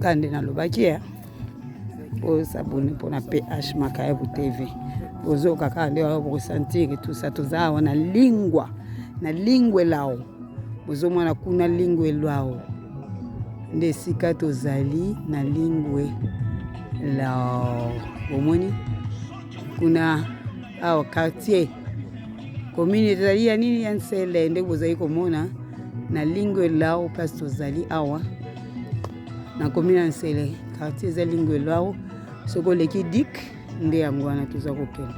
Kande nalobaki ya bosabone mpona PH Makayabu TV. Bozoka kaka nde wana bokosantire tout ça. Toza awa na lingwa na lingwelao, bozomona kuna lingwelao nde esika tozali na lingwelao. Bomoni kuna awa quartier commune ezali ya nini ya Nsele, nde bozali komona na lingwelao place tozali awa na commune ya Nsele, quartier eza lingwelao. Soki oleki dik nde yango wana toza kokende,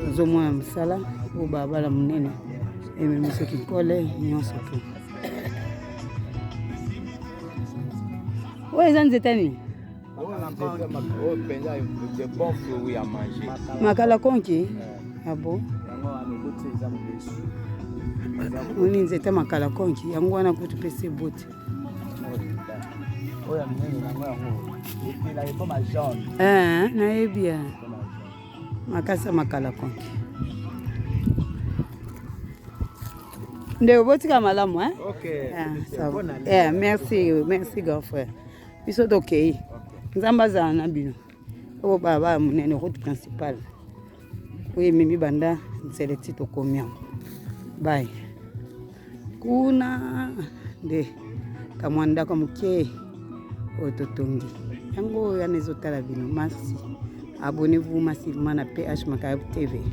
ozomona mosala oyo balabala monene ememi soki kole nyonso tu. Oyo eza nzete nini? Makala konki? Ah bon? Oni nzete makala konki yango wana kutu pesi eboti. Eh, nayebi ya makasi ya makala konki. Ndeko botika malamu eh? Okay. Ah, ça va. Eh, merci, merci grand frère. Biso tokei. Nzambe azala na bino. Oyo balabala monene route principale. Oyo ememi banda nzela ti tokomi yango. Bye. Kuna nde kamwa ndako moke oyo totongi. Yango oyo wana ezotala bino. Merci. Abonnez-vous massivement na PH Makayabu TV.